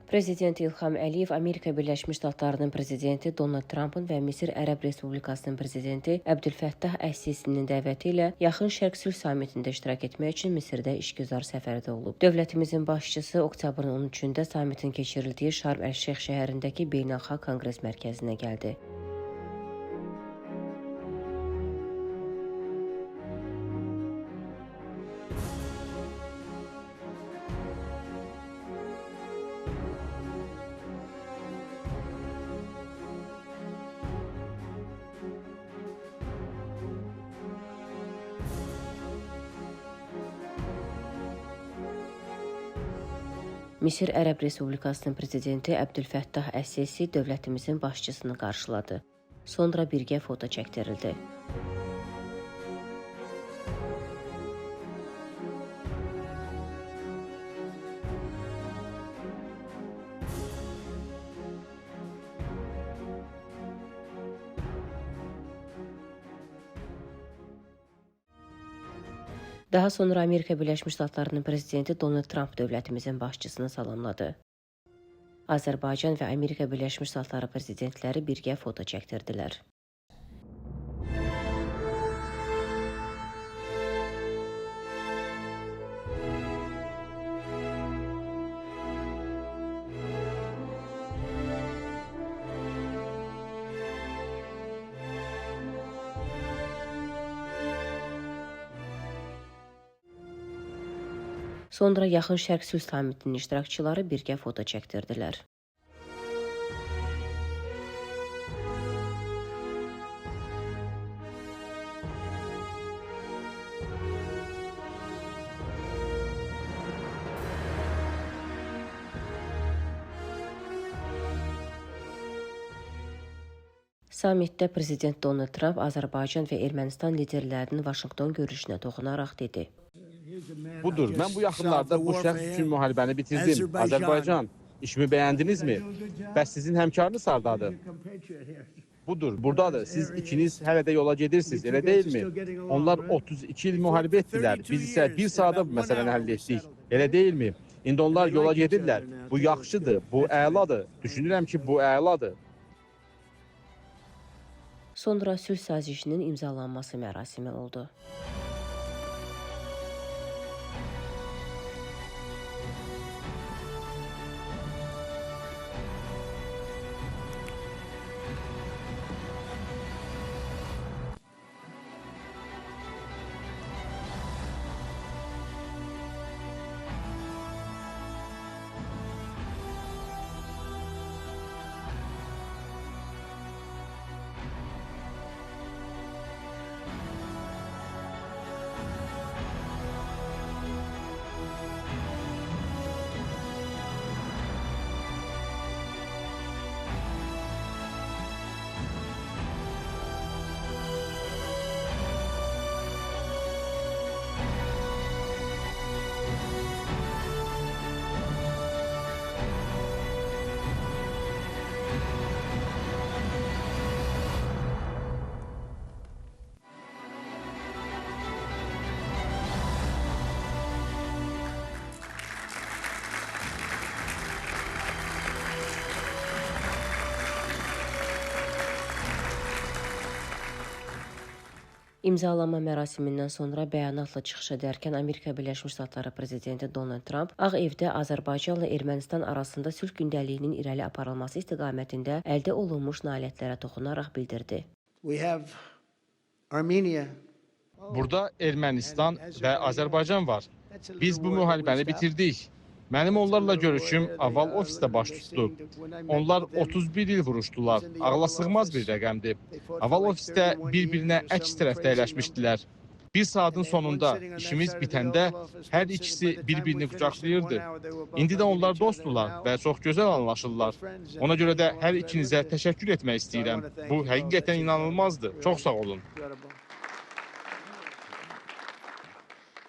Prezident İlham Əliyev Amerika Birləşmiş Ştatlarının prezidenti Donald Trampın və Misir Ərəb Respublikasının prezidenti Əbdülfəttah Əs-Sisinin dəvəti ilə Yaxın Şərq sülh samitində iştirak etmək üçün Misirdə işgüzar səfərdə olub. Dövlətimizin başçısı oktyabrın 13-də samitin keçirildiyi Şarm Əl-Şeyx şəhərindəki Beynəlxalq Konqres Mərkəzinə gəldi. Misir Ərəb Respublikasının prezidenti Əbdülfəttah Əs-Sisi dövlətimizin başçısını qarşıladı. Sonra birgə foto çəkdirildi. Daha sonra Amerika Birləşmiş Ştatlarının prezidenti Donald Tramp dövlətimizin başçısını salamladı. Azərbaycan və Amerika Birləşmiş Ştatları prezidentləri birgə foto çəkdirdilər. Sonra Yaxın Şərq sülh samitinin iştirakçıları birgə foto çəkdirdilər. Samitdə prezident Donald Tramp Azərbaycan və Ermənistan liderlərinin Vaşinqton görüşünə toxunaraq dedi. Budur, mən bu yaxınlarda bu şəxs üçün müharibəni bitirdim. Azərbaycan, işimi bəyəndinizmi? Bəs sizin həmkarınız hardadır? Budur, buradadır. Siz ikiniz hələ də yola gedirsiniz, elə deyilmi? Onlar 32 il müharibə etdilər. Biz isə bir saata bu məsələni həll etdik. Elə deyilmi? İndi onlar yola gedirlər. Bu yaxşıdır, bu əladır. Düşünürəm ki, bu əladır. Sonra sülh sazişinin imzalanması mərasimi oldu. İmzalama mərasimindən sonra bəyanatla çıxış edərkən Amerika Birləşmiş Ştatları prezidenti Donald Tramp Ağ Evdə Azərbaycanla Ermənistan arasında sülh gündəliyinin irəli aparılması istiqamətində əldə olunmuş nailiyyətlərə toxunaraq bildirdi. We have Armenia. Burada Ermənistan və Azərbaycan var. Biz bu müharibəni bitirdik. Mənim onlarla görüşüm Oval ofisdə baş tutdu. Onlar 31 il vuruşdular. Ağla sığmaz bir rəqəmdir. Oval ofisdə bir-birinə əks tərəfdə əyləşmişdilər. Bir saatın sonunda işimiz bitəndə hər ikisi bir-birini qucaqlayırdı. İndi də onlar dostdular və çox gözəl anlaşırlar. Ona görə də hər ikinizə təşəkkür etmək istəyirəm. Bu həqiqətən inanılmazdı. Çox sağ olun. Incredible.